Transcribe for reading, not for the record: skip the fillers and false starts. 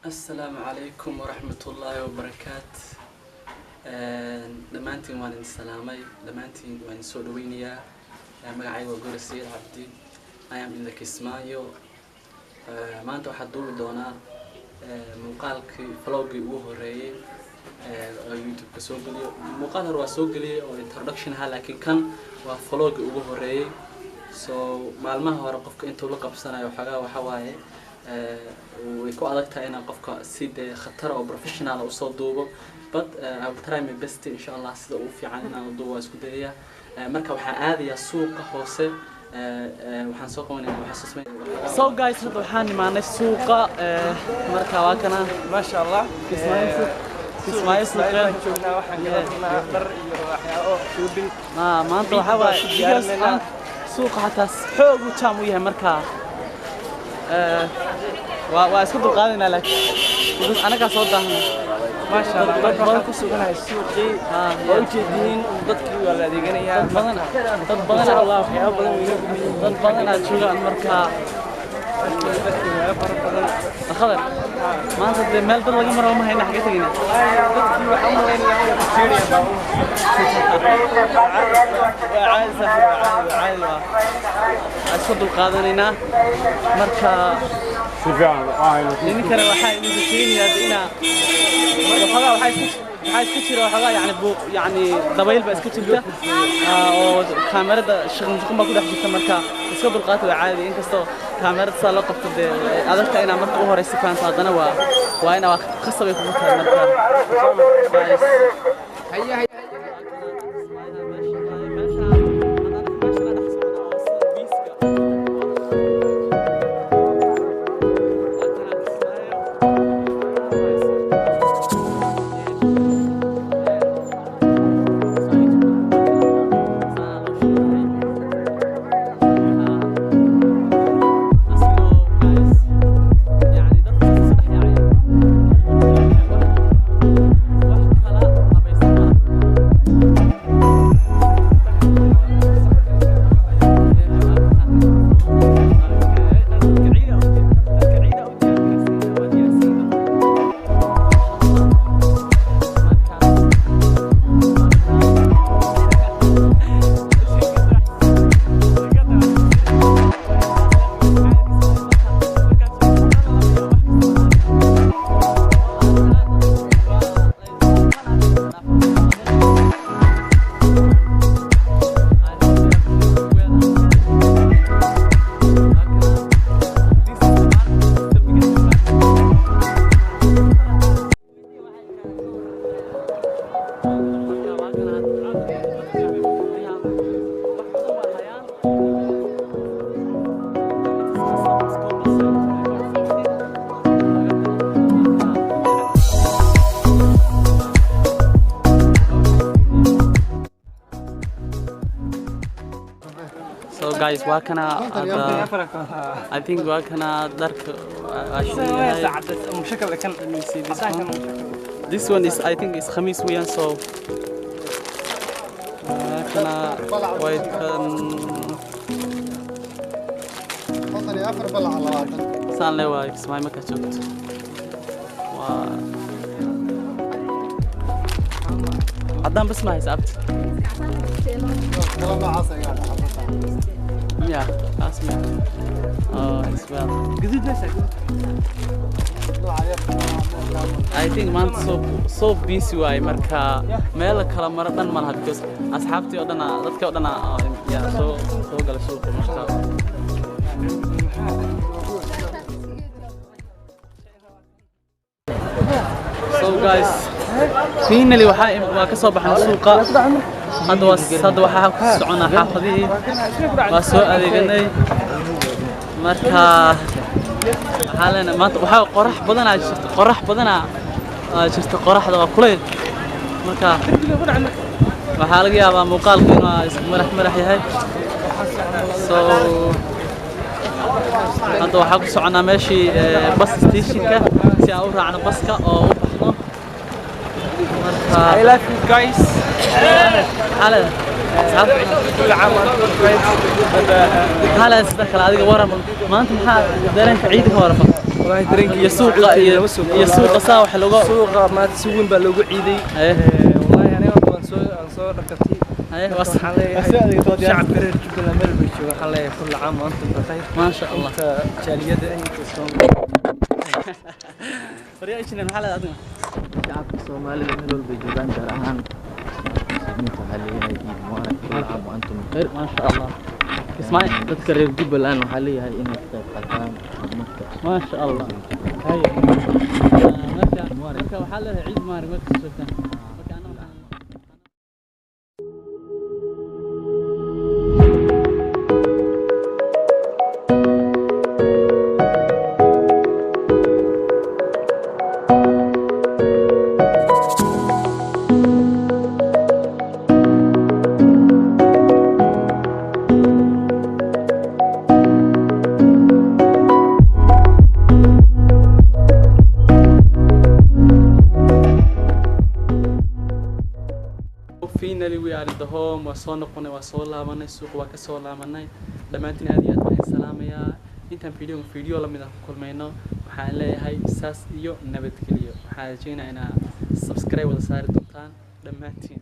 Asalaamu calaykum waraxmatullaahi wabarakaat. Dhammaantiin waan idin salaamay, dhammaantiin waan idin soo dhaweynayaa. Magacayga waa Gore Sayid Cabdi. I am in the Kismaayo. Maanta waxaa duubi doonaa muuqaalkii vlog-gii ugu horeeyey oo YouTube-ka soo geliyo. Muuqaal hore waa soo geliyey oo introduction ahaa, laakiin kan waa vlog-gii ugu horeeyey. So maalmaha hore qofka intuu la qabsanayo waxoogaa waxa waaye way ku adag tahay inaan qofka si dee khatar oo professional ah usoo duubo, but I will try my best, insha Allah. Sida ugu fiican inaan u duubo waa isku dayayaa. Marka waxaan aadayaa suuqa hoose. Waxaan soo qabanaya, waxaan soo sameyn. So guys, hadda waxaan imaanay suuqa. Marka waa kana. Maasha Allah. Kismaayo suuq, Kismaayo suuqa. Baan joognaa, waxaan gadanaa dhar iyo waxyaabo shopping. Ma maanta waxaa Ciid baan waaye ku because diyaarinaynaa. Maanta suuqa xataa xoog u jaam u yahay. Marka waa iska dulqaadanaa, laakiin because anagaa soo daahnay. Maasha Allah. Dad Marka badan waxaan ku suganahay suuqii. Ah, waa ujeediin, dadkii waa la adeeganayaa. Dad badan Insha Allah waxyaabo badan way inoo dhiman. Dad badan aad joogaan marka. Dadkii meelo fara badan. Khadar, maanta dee meel dad laga maro ma hayna, xagee tegina? Dadkii waxaan u malaynayaa inay ku jeedayaan baabuur. Waa caadi saaxiib, waa caadi, waa caadi, waa iska dulqaadanaynaa. Marka Si fiican waxaynu idinkana waxaa idin rajaynayaa de inaa waxoogaa waxaa iska jira waxoogaa yani buuq, yani dabayl baa iska jirta oo kaamirada shaqin shaqin baa ku dhex jirta. Marka iska dulqaata, waa caadi. Inkastoo kaamirada saa loo qabto dee ay adagta inaa marka u horeysa fahanto, haddana waa inaa waa khasab ay kugu tahay. Marka guys, So guys, waa kana hadda, I think waa kana dharka waa shidan yahay. مشكل kan. Let me see this one. This one is, I think, is khamiis weeyaan. So waa kana white kan. 54/20. Saan le waayo Kismaayo markaad joogto waa caddaan bas ma haysa abti? Kala noocaas ayaa xabada. Miya kaas miya? Oh, as well. Gaduud meesha. Nooca yar. I think maanta so busy waaye. Marka meel kala maro dhan ma laha because asxaabtii oo dhan dadkii oo dhan yaa soo gala suuqa marka. So guys, finally waa ka soo baxnay suuqa. Hadda waxaa ku soconaa xaafadihii, waa soo adeeganay. Marka waxaa leenahay maanta waxaa qorax badanaa jirta, qorax badanaa jirta, qoraxda waa kulayl. Marka waxaa laga yaabaa muuqaalku inuu iska madax madax yahay. So hadda waxaa ku soconaa meeshii bus station-ka si aan u raacno baska oo u baxno. Marka I love you guys. Maxaa leedahay asxaabta? كل عام وانتم بخير. Maxaa leedahay sida kale adiga waran maanta? Maxaa dareenka ciida ka warama? Wallaahi dareenkii Iyo suuqa iyo suuqa saa wax looga suuqa maanta si weyn baa loogu ciiday. Haye. Wallaahi aniga waan soo dhakatay. Haye, Marka waxaan leeyahay shacabka reer Jubbaland meel bay joogaan, waxaan leeyahay kullu caam wa antum bikhayr. Maasha Allah. Inta jaaliyada, inta soo Waryaa injineer, maxaa leedahay adiga? Shacabka Soomaalida meel walba joogaan, gaar ahaan muslimiinta, waxaa leeyahay ciid mubaarak, kullu caam wa antum bikhayr. Maasha Allah. Ismaaciil. Dadka reer Jubbaland waxaa leeyahay inay ka qayb qaataan horumarka. Maasha Allah. Haye, marka waxaa leedahay ciid mubaarak meel kasta joogtaan. Marka anna waxaan Finally we are at the home. Waa soo noqonay, waa soo laabanay suuq, waa ka soo laabanay. Dhammaantiin aad iyo aad baan idin salaamayaa. Intaan video lamid ah ku kulmayno, waxaan leeyahay saas iyo nabadgelyo. Waxaan rajeynayaa inaa subscribe wada saari doontaan dhammaantiin.